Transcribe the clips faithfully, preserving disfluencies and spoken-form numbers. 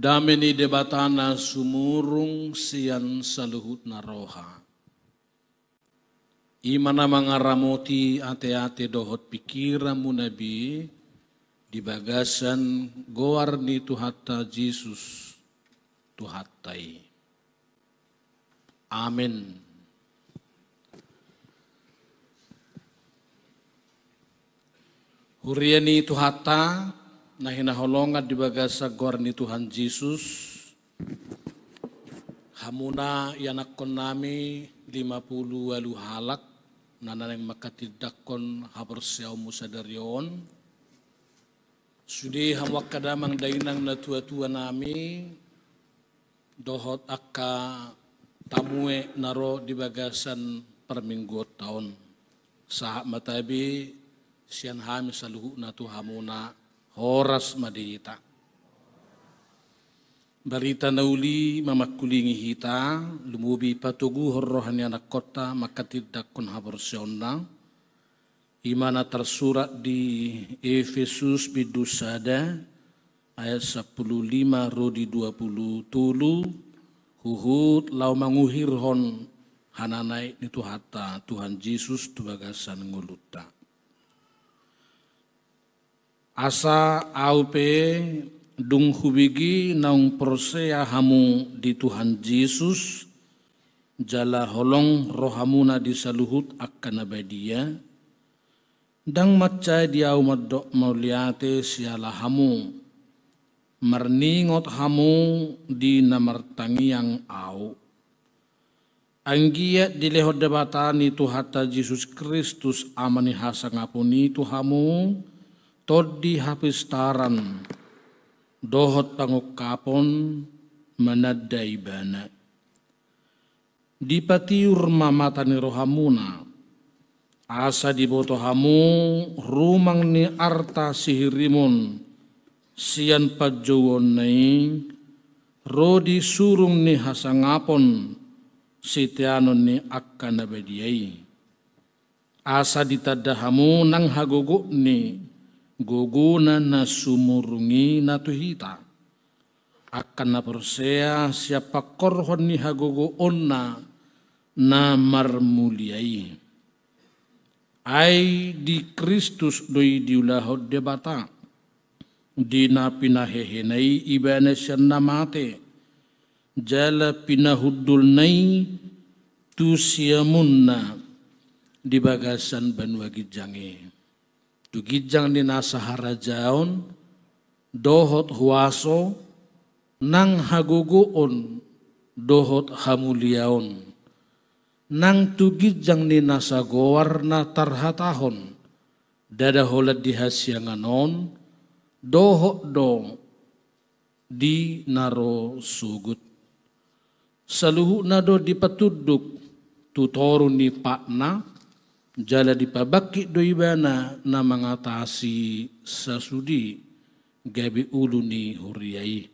Dame ni Debata na sumurung sian saluhutna roha, i ma na mangaramoti ateate dohot pingkiranmuna be di bagasan goar ni Tuhanta Jesus, Tuhanta i. Amen. Huria ni Tuhanta na hinaholongan di bagasan goar ni Tuhan Jesus, hamuna ianakkonnami lima pulu ualu halak na naeng manghatindanghon haporseaonmu sadari on, sude hamu angka damang dainang natuatuanami, dohot angka tamu na ro di bagasan parmingguonta on. Sahat ma tabe sian hami saluhutna tu hamuna, horas ma di hita. Barita na uli mamangkulingi hita, lumobi patoguhon roha ni anakkonta manghatindanghon haporseaonna, i ma na tarsurat di Efesus bindu sada ayat sampulu lima ro di dua pulu tolu, huhut laho manguhirhon hananaek ni Tuhanta Tuhan Jesus tu bagasan ngolunta. Asa ahu pe, dung hubege naung porsea hamu di Tuhan Jesus, jala holong rohamuna di saluhut angka na badia, ndang mansai di ahu mandok mauliate siala hamu, marningot hamu di na martangiang ahu. Anggiat dilehon Debata ni Tuhanta Jesus Kristus, Ama ni hasangapon i, tu hamu tondi hapistaran dohot pangungkapon mananda Ibana. Dipatiur ma mata ni rohamuna, asa diboto hamu rumang ni arta sihirimon sian panjouonna i, ro di surung ni hasangapon siteanon ni angka na badia i. Asa ditanda hamu nang hagogoon ni gogona na sumurung i na tu hita, angka na porsea sian pangkorhon ni hagogoonna na marmulia i. Ai di Kristus do i diulahon Debata, di na pinahehena i Ibana sian na mate, jala pinahundulna i tu siamunna di bagasan banua ginjang i. Tu ginjang ni nasa harajaon, dohot huaso, nang hagogoon, dohot hamuliaon, nang tu ginjang ni nasa goar na tarhatahon, ndada holan di hasiangan on, dohot do di na ro sogot. Saluhutna do dipatunduk tu toru ni patna, jala dipabangkit do Ibana na mangatasi sasudi gabe ulu ni huria i.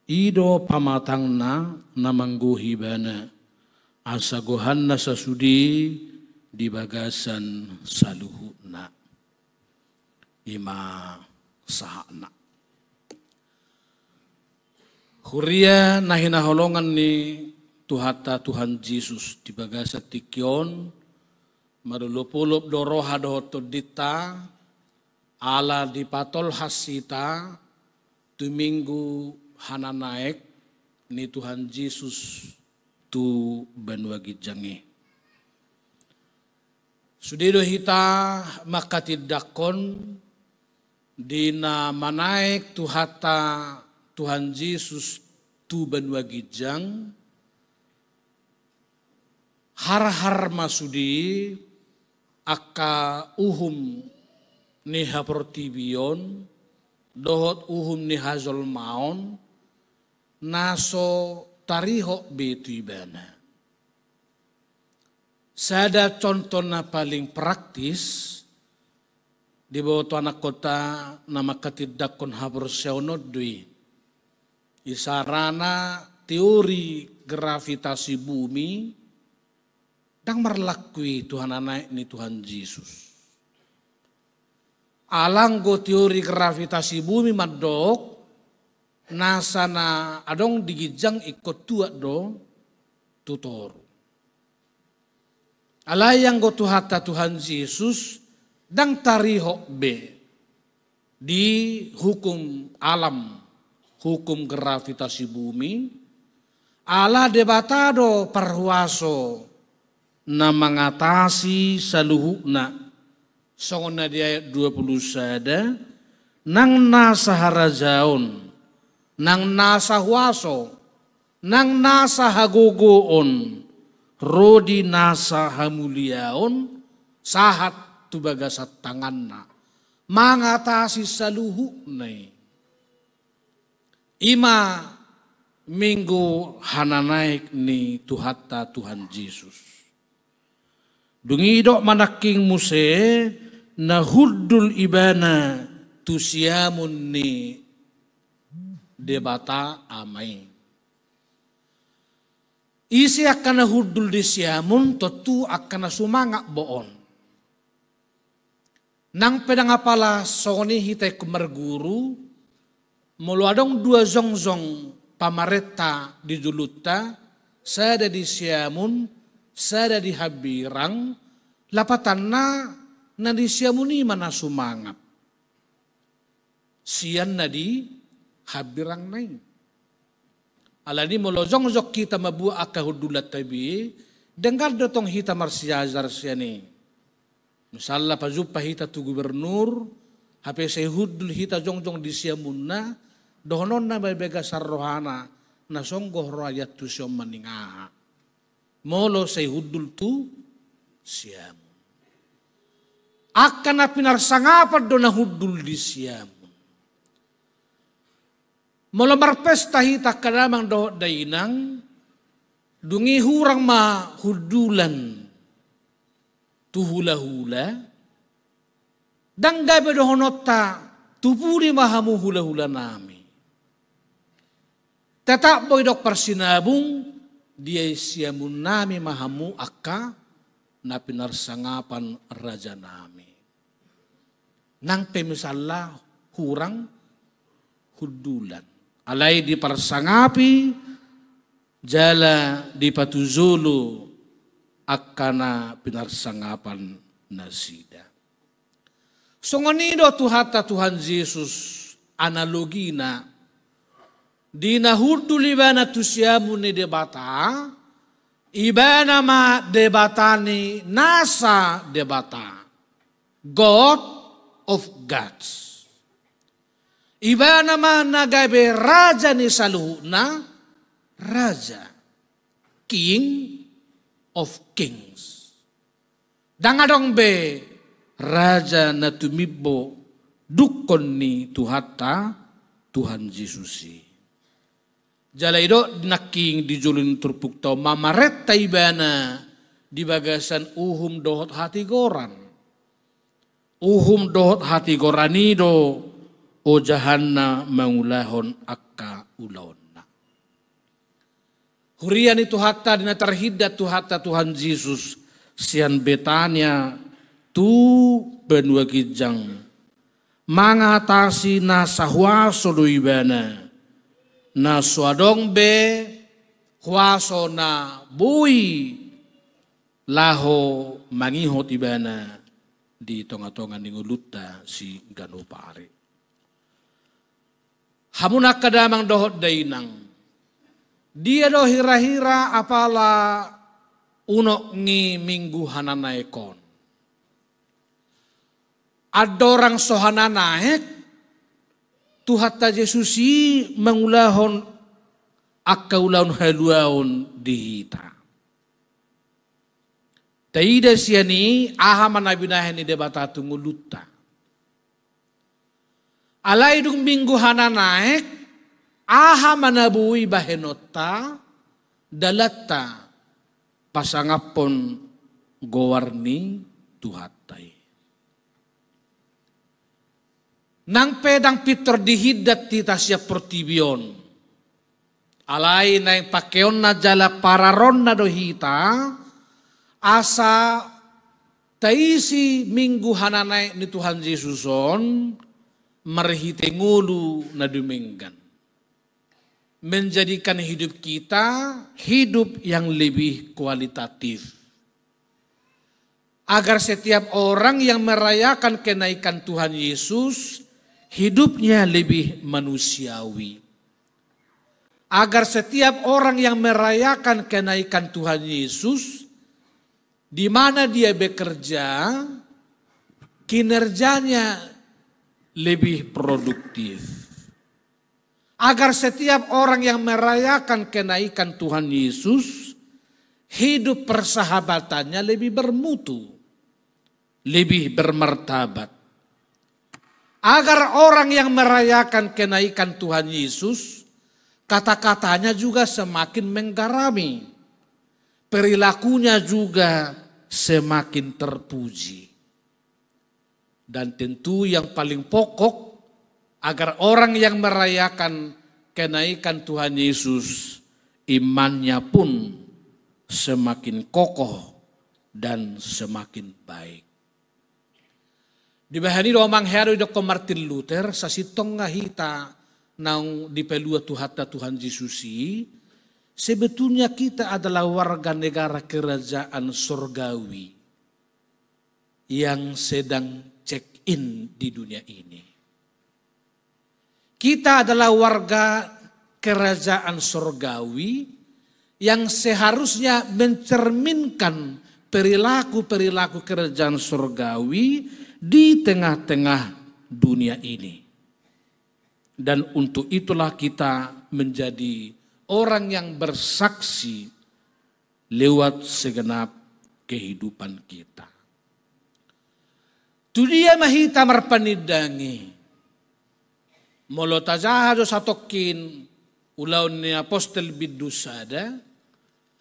I do pamatangna na manggohi Ibana, asa gohanna sasudi di bagasan saluhutna. I ma sahatna. Huria na hinaholongan ni Tuhanta Tuhan Jesus, di bagasan tingki on, marolopolop do roha dohot tondinta, ala dipatolhas hita tu Minggu Hananaek ni Tuhan Jesus tu banua ginjang i. Sude do hita manghatindanghon di na manaek Tuhanta Tuhan Jesus tu banua ginjang, harhar ma sude angka uhum ni haportibion dohot uhum ni hajolmaon na so tarihot be tu Ibana. Sada contoh na paling praktis diboto anakkonta na manghatindanghon haporseaon on do i. Isarana teori gravitasi bumi ndang marlaku i tu hananaek ni Tuhan Jesus. Ala anggo teori gravitasi bumi mandok, nasa na adong di ginjang ingkon tuat do tu toru. Alai anggo Tuhanta Tuhan Jesus, ndang tarihot be di hukum alam, hukum gravitasi bumi, ala Debata do parhuaso na mangatasi saluhutna, songon na di ayat dua puluh sada, nang nasa harajaon, nang nasa huaso, nang nasa hagogoon, ro di nasa hamuliaon, sahat tu bagasan tanganna, mangatasi saluhutna i. I ma Minggu Hananaek ni Tuhanta Tuhan Jesus. Dung i didok ma nangkin muse na hundul ibana tu siamun ni Debata Ama i. Ise angka na hundul di siamun? Tontu angka na sumangat bo on. Nang pe ndang apala songon i hita ingkon marguru, molo adong dua jongjong pamarenta di jolunta, sada di siamun, sada di hambirang, lapatanna na di siamun i ma na sumangat sian na di hambirangna i. Alani molo jongjong hita mambuat angka hundulanta be, denggan do tong hita marsiajar sian i. Misalna pajumpa hita tu gubernur, hape sai hundul hita jongjong di siamunna, dohononna ma di bagasan rohana, na songgop roha i tu si on maningaha. Molo sai hundul tu siamun. Angka na pinarsangapan do na hundul di siamun. Molo marpesta hita angka damang dohot dainang, dung i hurang ma hundulan tu hulahula, ndang gabe dohononta tu pudi ma hamu hulahulanami. Tetap boi didok parsinabung, dia i siamunnami ma hamu angka na pinarsangapan rajanami. Nang pe misalna hurang hundulan, alai diparsangapi jala dipatujolo angka na pinarsangapan nasida. Songon i do Tuhanta Tuhan Jesus analogina, di na hundul ibana tu siamun ni Debata, ibana ma Debata ni nasa Debata, God of gods. Ibana ma na gabe raja ni saluhutna raja, King of kings. Ndang adong be raja na tumimbo dungkon ni Tuhanta Tuhan Jesus i. Jala i do nangkin di jolo ni turpukta on, mamarenta ibana di bagasan uhum dohot hatigoran. Uhum dohot hatigoran i do ojahanna mangulahon angka ulaonna. Huria ni Tuhanta, di na tarhindat Tuhanta Tuhan Jesus sian Betania tu banua ginjang, mangatasi nasa huaso do ibana, na so adong be huaso na boi laho mangihot ibana di tongatonga ni ngolunta siganup ari. Hamu na angka damang dohot dainang, dia do hirahira apala unok ni Minggu Hananaek on? Andorang so hananaek, Tuhanta Jesus i mangulahon angka ulaon haluaon di hita. Taida sian i aha ma na binahen ni Debata tu ngolunta. Alai dung Minggu Hananaek, aha ma na boi bahenonta, dalanta pasangaphon goar ni Tuhanta i. Nang pe ndang pintor dihindat hita sian portibi on, alai naeng pakeonna jala pararonna do hita, asa taisi Minggu Hananaek ni Tuhan Jesus on marhite ngolu na dumenggan. menjadikan hidup kita hidup yang lebih kualitatif. Agar setiap orang yang merayakan kenaikan Tuhan Yesus, hidupnya lebih manusiawi. Agar setiap orang yang merayakan kenaikan Tuhan Yesus, di mana dia bekerja, kinerjanya lebih produktif. Agar setiap orang yang merayakan kenaikan Tuhan Yesus, hidup persahabatannya lebih bermutu, lebih bermartabat. Agar orang yang merayakan kenaikan Tuhan Yesus, kata-katanya juga semakin menggarami, perilakunya juga semakin terpuji. Dan tentu yang paling pokok, agar orang yang merayakan kenaikan Tuhan Yesus, imannya pun semakin kokoh dan semakin baik. Dibahen i do, amang, hea do didokkon Martin Luther, sasintongna hita naung dipalua Tuhanta Tuhan Jesus i, sebetulnya kita adalah warga negara kerajaan sorgawi yang sedang check in di dunia ini. Kita adalah warga kerajaan sorgawi yang seharusnya mencerminkan perilaku-perilaku kerajaan sorgawi di tengah-tengah dunia ini. Dan untuk itulah kita menjadi orang yang bersaksi lewat segenap kehidupan kita. Tu dia ma hita marpanindangi? Molo tajaha jo satongkin Ulaon ni Apostel bindu sada,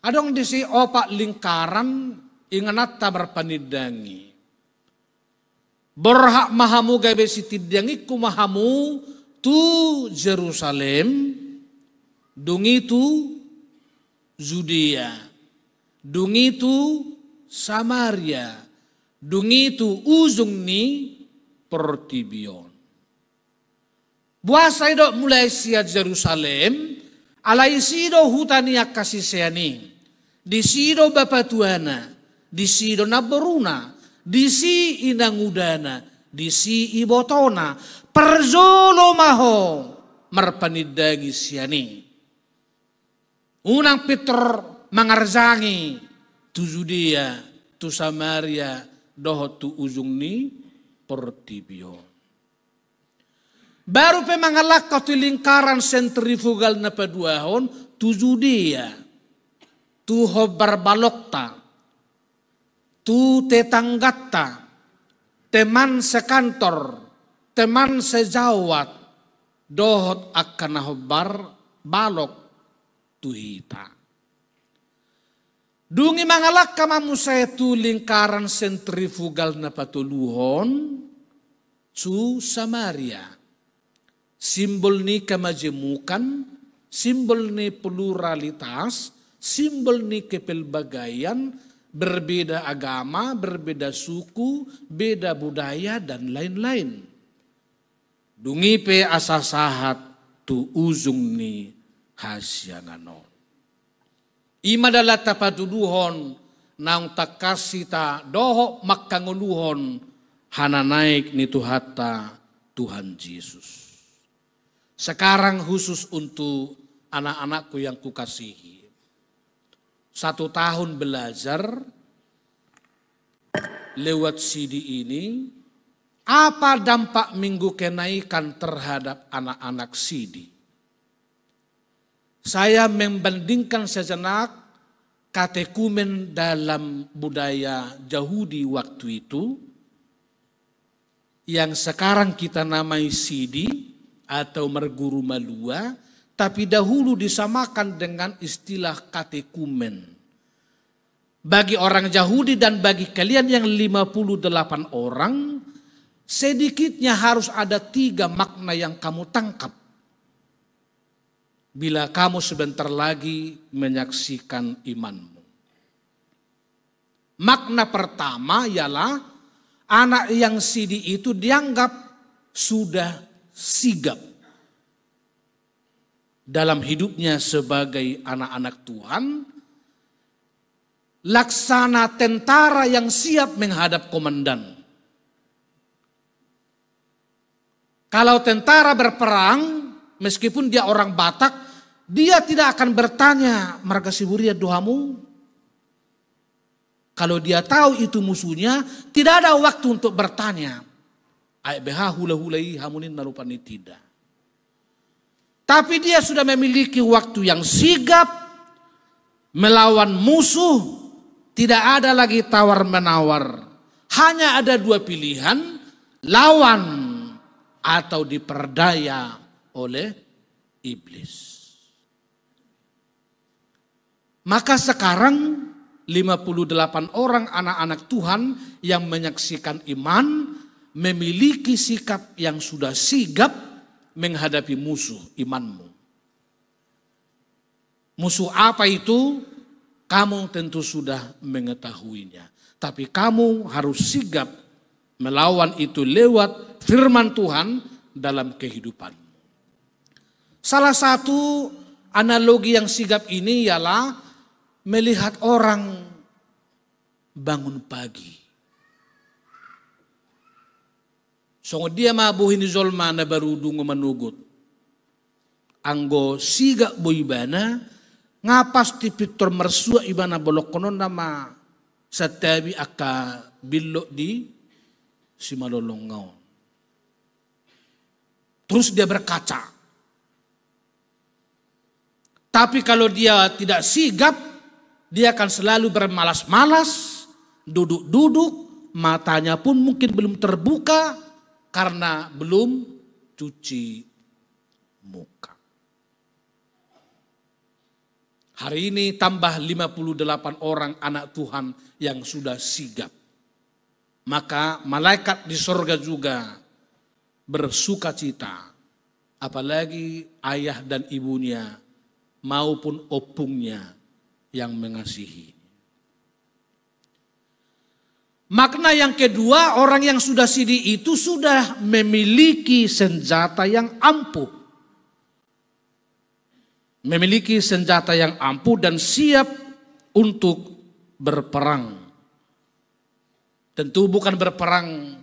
adong disi opat lingkaran ingananta marpanindangi. Borhat ma hamu gabe sitindangingku ma hamu tu Jerusalem, dung i tu Judea, dung i tu Samaria, dung i tu ujung ni portibi on. Boasa didok mulai sian Jerusalem? Alai disi do huta ni angka sisean i, disi do bapatuana, disi do namboruna, disi inangudana, disi ibotona. Parjolo ma ho marpanindangi sian i. Unang pintor mangarjangi tu Judea, tu Samaria, dohot tu ujung ni portibi on. Baru pe mangalangka tu lingkaran sentrifugal na paduahon, tu Judea, tu hombar balokta, tu tetanggata, teman sekantor, teman sejawat, dohot angka na hombar balok tu hita. Dung i mangalangka ma muse tu lingkaran sentrifugal na patoluhon, tu Samaria. Simbol ni kemajemukan, simbol ni pluralitas, simbol ni kepelbagaian, berbeda agama, berbeda suku, beda budaya, dan lain-lain. Dung i pe asa sahat tu ujung ni hasiangan on. I ma dalanta patuduhon naung tangkas hita dohot manghangoluhon hananaek ni Tuhanta Tuhan Jesus. Sekarang khusus untuk anak-anakku yang kukasihi. Satu tahun belajar lewat C D ini, apa dampak Minggu Kenaikan terhadap anak-anak C D? Saya membandingkan sejenak katekumen dalam budaya Yahudi waktu itu, yang sekarang kita namai C D atau marguru malua, tapi dahulu disamakan dengan istilah katekumen. Bagi orang Yahudi dan bagi kalian yang lima puluh delapan orang, sedikitnya harus ada tiga makna yang kamu tangkap bila kamu sebentar lagi menyaksikan imanmu. Makna pertama ialah anak yang C D itu dianggap sudah sigap. dalam hidupnya sebagai anak-anak Tuhan, laksana tentara yang siap menghadap komandan. Kalau tentara berperang, meskipun dia orang Batak, dia tidak akan bertanya, "Marga Siburian do hamu?" Kalau dia tahu itu musuhnya, tidak ada waktu untuk bertanya, "Aek beha hula-hula i hamu ninna rupani?" Tidak. Tapi dia sudah memiliki waktu yang sigap melawan musuh, tidak ada lagi tawar-menawar. Hanya ada dua pilihan, lawan atau diperdaya oleh iblis. Maka sekarang lima puluh delapan orang anak-anak Tuhan yang menyaksikan iman memiliki sikap yang sudah sigap menghadapi musuh imanmu. Musuh apa itu? Kamu tentu sudah mengetahuinya. Tapi kamu harus sigap melawan itu lewat firman Tuhan dalam kehidupanmu. Salah satu analogi yang sigap ini ialah melihat orang bangun pagi. Songon dia ma bohi ni jolma na baru dungo manogot? Anggo sigap do ibana, nga pasti pintor marsuak ibana, bolongkononna ma santabi angka billok di simalolongna on. Terus dia berkaca. Tapi kalau dia tidak sigap, dia akan selalu bermalas-malas, duduk-duduk, matanya pun mungkin belum terbuka karena belum cuci muka. Hari ini tambah lima puluh delapan orang anak Tuhan yang sudah sigap. Maka malaikat di sorga juga bersukacita, apalagi ayah dan ibunya maupun ompungnya yang mengasihi. Makna yang kedua, orang yang sudah sidi itu sudah memiliki senjata yang ampuh. Memiliki senjata yang ampuh dan siap untuk berperang. Tentu bukan berperang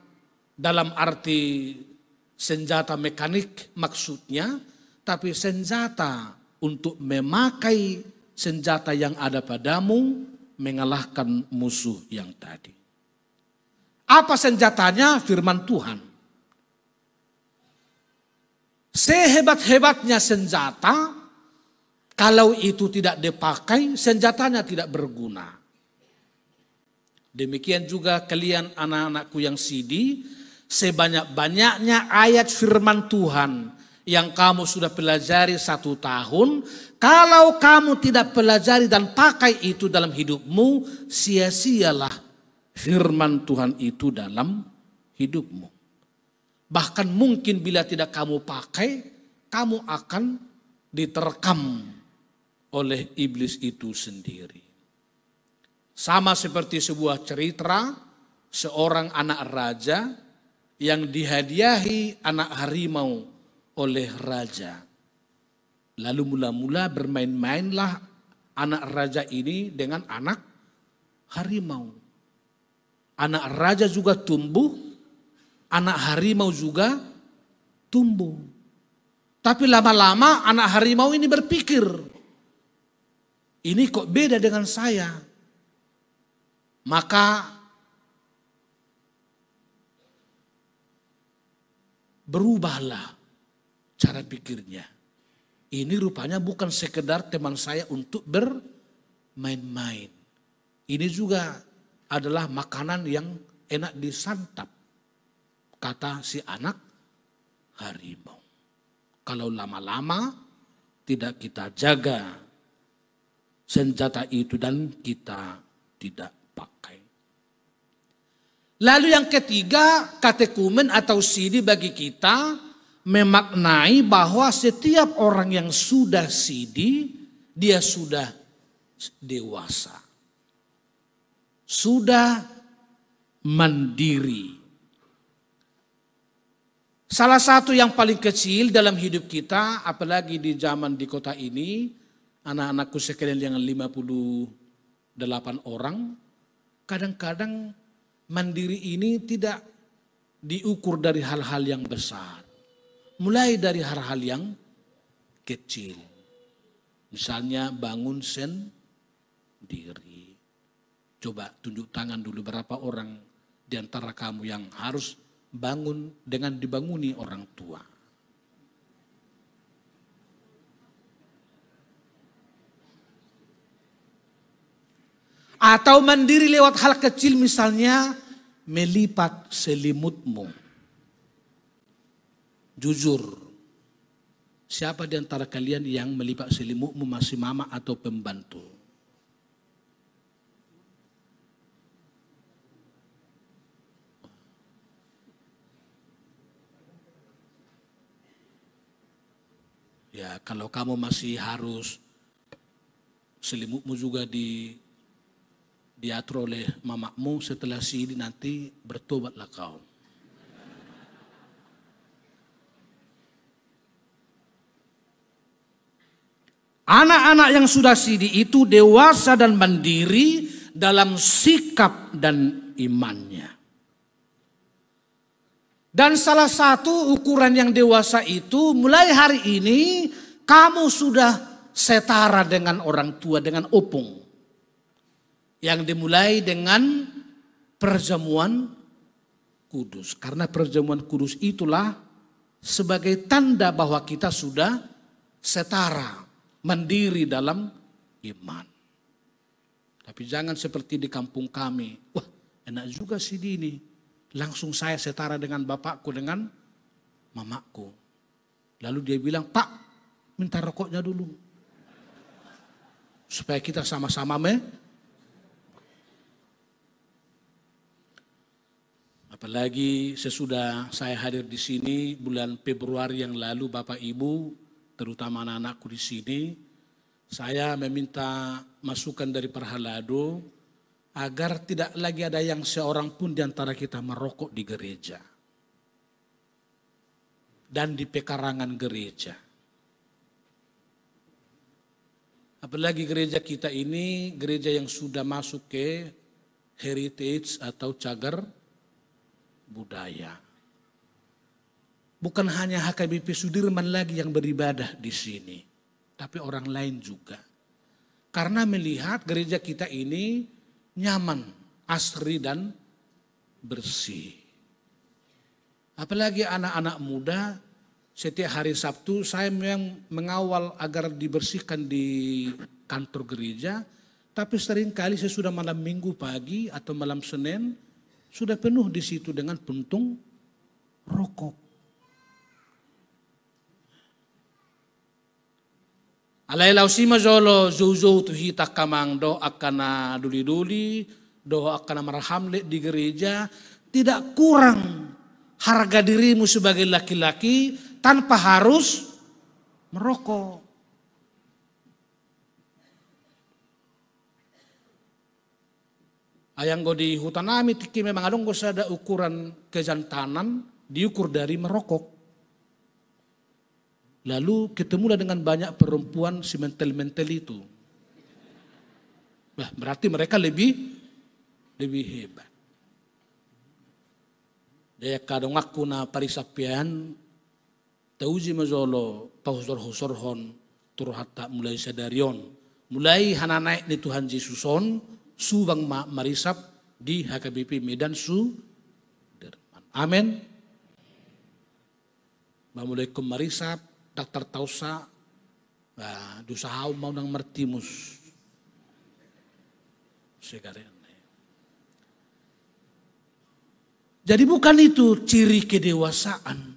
dalam arti senjata mekanik maksudnya, tapi senjata untuk memakai senjata yang ada padamu mengalahkan musuh yang tadi. Apa senjatanya? Firman Tuhan. Sehebat-hebatnya senjata, kalau itu tidak dipakai, senjatanya tidak berguna. Demikian juga kalian anak-anakku yang sidi, sebanyak-banyaknya ayat firman Tuhan yang kamu sudah pelajari satu tahun, kalau kamu tidak pelajari dan pakai itu dalam hidupmu, sia-sialah firman Tuhan itu dalam hidupmu. Bahkan mungkin bila tidak kamu pakai, kamu akan diterkam oleh iblis itu sendiri. Sama seperti sebuah cerita seorang anak raja yang dihadiahi anak harimau oleh raja. Lalu mula-mula bermain-mainlah anak raja ini dengan anak harimau. Anak raja juga tumbuh, anak harimau juga tumbuh. Tapi lama-lama anak harimau ini berpikir, "Ini kok beda dengan saya?" Maka berubahlah cara pikirnya. Ini rupanya bukan sekedar teman saya untuk bermain-main. Ini juga adalah makanan yang enak disantap, kata si anak harimau. Kalau lama-lama tidak kita jaga senjata itu dan kita tidak pakai. Lalu yang ketiga, katekumen atau sidi bagi kita memaknai bahwa setiap orang yang sudah sidi, dia sudah dewasa, sudah mandiri. Salah satu yang paling kecil dalam hidup kita, apalagi di zaman di kota ini, anak-anakku sekalian yang lima puluh delapan orang, kadang-kadang mandiri ini tidak diukur dari hal-hal yang besar. Mulai dari hal-hal yang kecil. Misalnya bangun sendiri. Coba tunjuk tangan dulu berapa orang di antara kamu yang harus bangun dengan dibanguni orang tua. Atau mandiri lewat hal kecil, misalnya melipat selimutmu. Jujur, siapa di antara kalian yang melipat selimutmu masih mama atau pembantu? Ya, kalau kamu masih harus selimutmu juga di, diatur oleh mamakmu, setelah sidi nanti bertobatlah kau. Anak-anak yang sudah sidi itu dewasa dan mandiri dalam sikap dan imannya. Dan salah satu ukuran yang dewasa itu, mulai hari ini kamu sudah setara dengan orang tua, dengan opung. Yang dimulai dengan perjamuan kudus. Karena perjamuan kudus itulah sebagai tanda bahwa kita sudah setara, mandiri dalam iman. Tapi jangan seperti di kampung kami. Wah, enak juga sidi ini. Langsung saya setara dengan bapakku, dengan mamakku. Lalu dia bilang, "Pak, minta rokoknya dulu." Supaya kita sama-sama me-, apalagi sesudah saya hadir di sini bulan Februari yang lalu, Bapak Ibu, terutama anak-anakku di sini, saya meminta masukan dari Parhalado agar tidak lagi ada yang seorang pun di antara kita merokok di gereja dan di pekarangan gereja. Apalagi gereja kita ini gereja yang sudah masuk ke heritage atau cagar budaya. Bukan hanya H K B P Sudirman lagi yang beribadah di sini, tapi orang lain juga. Karena melihat gereja kita ini nyaman, asri, dan bersih. Apalagi anak-anak muda, setiap hari Sabtu saya memang mengawal agar dibersihkan di kantor gereja, tapi seringkali sesudah malam minggu pagi atau malam Senin, sudah penuh di situ dengan puntung rokok. Alai laos i ma jolo joujou tu hita angka amang dohot angka na doli-doli, dohot angka na marhamlet di gereja, tidak kurang harga dirimu sebagai laki-laki tanpa harus merokok. Ai anggo di huta nami tingki memang adong do sada ukuran kejantanan diukur dari merokok. Lalu ketemulah dengan banyak perempuan si mentel-mentel itu. Bah, berarti mereka lebih, lebih hebat. Di angka donganku na parisap i an, tauji ma jolo pahusor-husorhon tu rohanta mulai sadari on. Mulai hananaek ni Tuhan Jesus on, subang ma marisap di H K B P Medan Sudirman. Amen. Mamulaikkon marisap, dang tartaonsa, ba, dosa hau ma unang martimus. Segarean. Jadi bukan itu ciri kedewasaan.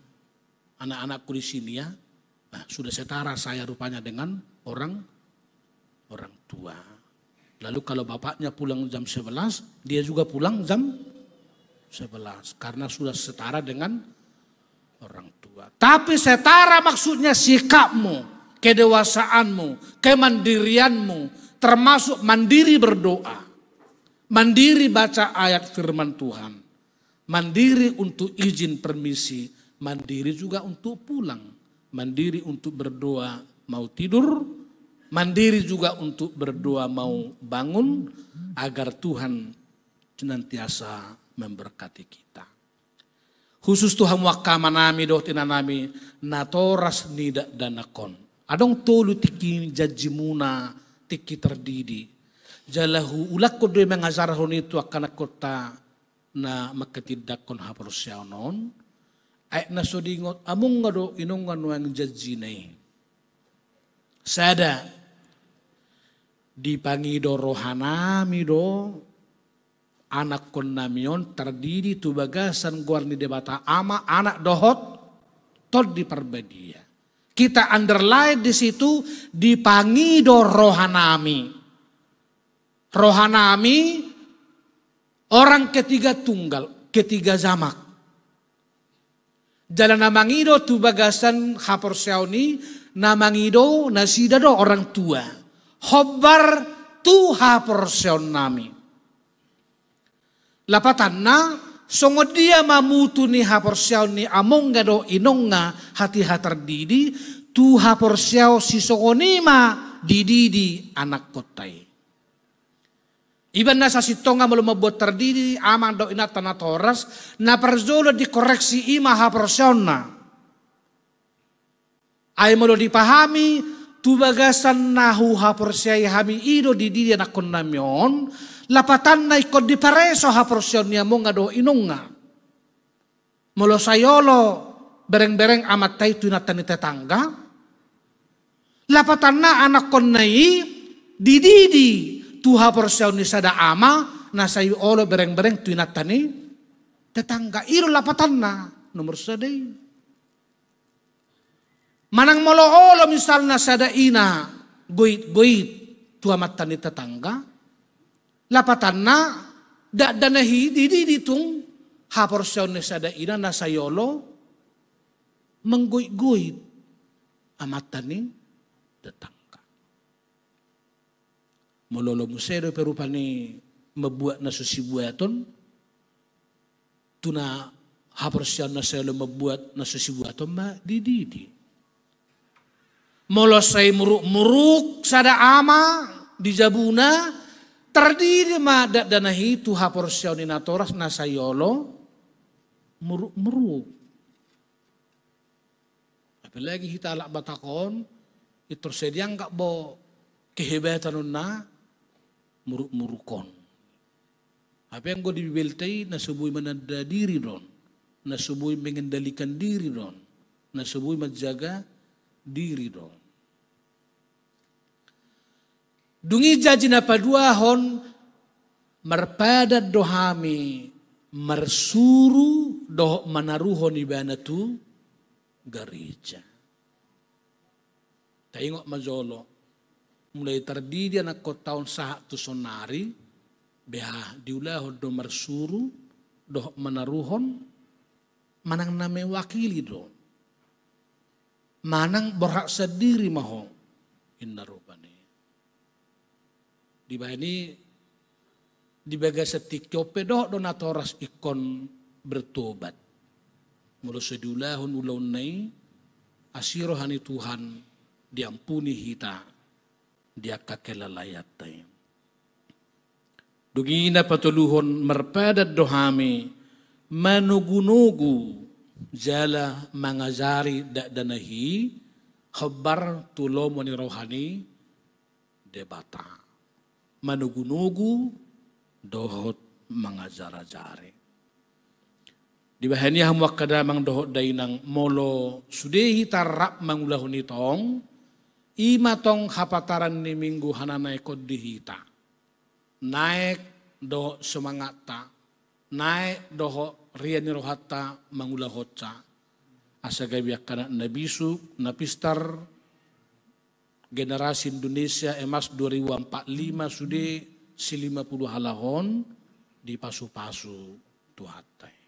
Anak-anakku di sini ya, nah, sudah setara saya rupanya dengan orang, orang tua. Lalu kalau bapaknya pulang jam sebelas, dia juga pulang jam sebelas. Karena sudah setara dengan orang tua. Tapi setara maksudnya sikapmu, kedewasaanmu, kemandirianmu, termasuk mandiri berdoa, mandiri baca ayat firman Tuhan, mandiri untuk izin permisi mandiri juga untuk pulang, mandiri untuk berdoa mau tidur, mandiri juga untuk berdoa mau bangun, agar Tuhan senantiasa memberkati kita. Khusus tu hamu angka amanami dohot inanami natoras ni dakdanak on. Adong tolu tingki janjimuna, tingki tardidi. Jala huulakhon do i mangajarhon i tu angka anakkonta na manghatindanghon haporseaon on. Aek na so diingot among do inong nuaeng janjina i. Sada, dipangido rohanami do anakkonnami on tardidi tu bagasan goar ni Debata Ama, Anak dohot Tondi Parbadia. Kita underline di situ, dipangido rohanami. Rohanami orang ketiga tunggal, ketiga jamak. Jala na mangido tu bagasan haporseaon i, na mangido nasida do orang tua. Hombar tu haporseaonnami. Lapatanna, songon dia ma mutu ni haporseaon ni amongna dohot inongna hatiha tardidi, tu haporseaon sisongon i ma dididi anakkonta i. Iba na sasintongna molo mambuat tardidi amang dohot inanta natoras, na parjolo dikoreksi i ma haporseaonna. Ai molo dipahami, tu bagasan na huhaporseai hami i do dididi anakkonnami on, lapatanna ingkon dipareso haporseaon ni amongna dohot inongna. Molo sai olo bereng-bereng amanta i tu inanta ni tetangga, lapatanna anakkonna i dididi tu haporseaon ni sada ama na sai olo bereng-bereng tu inanta ni tetangga. I do lapatanna nomor sada i. Manang molo olo misalna sada ina goit-goit tu amanta ni tetangga, lapatanna dakdanak i dididi tung haporseaon ni sada ina na sai olo manggoit-goit amanta ni tetangga. Molo olo muse dope rupani mambuat na so sibuaton, tu na haporseaon na sai olo mambuat na so sibuaton ma dididi. Molo sai muruk-muruk sada ama di jabuna, tardidi ma dakdanak i tu haporseaon ni natoras na sai olo muruk-muruk. Apalagi hita halak Batak on, pintor sai dianggap do kehebatan on na muruk-muruk on. Hape anggo di Bibelta i na so boi mananda diri do on, na so boi mengendalikan diri do on, na so boi manjaga diri do on. Dung i janji na paduahon, marpadan do hami marsuru dohot manaruhon ibana tu gareja. Taingot ma jolo, mulai tardidi anakkonta on sahat tu saonari, beha diulahon do marsuru dohot manaruhon, manang na mewakili do, manang borhat sandiri ma ho, inna rupani. Dibahen i di bagasan tingki on pe dohot do natoras ingkon bertobat. Molo so diulahon ulaonna i, asi roha ni Tuhan, diampuni hita di angka kelalaianta i. Dung i na patoluhon, marpadan do hami manogunogu jala mangajari dakdanak i hombar tu lomo ni roha ni Debata. Manogunogu dohot mangajarajari. Dibahen i hamu angka damang dohot dainang, molo sude hita rap mangulahon i tong, i ma tong hapataran ni Minggu hananaekon di hita. Naek dohot semangatta, naek dohot rian ni rohanta mangulahonsa. Asa gabe angka anak na bisuk, na pistar, generasi Indonesia Emas dua ribu empat lima sude, si lima puluh halak on dipasupasu Tuhanta i.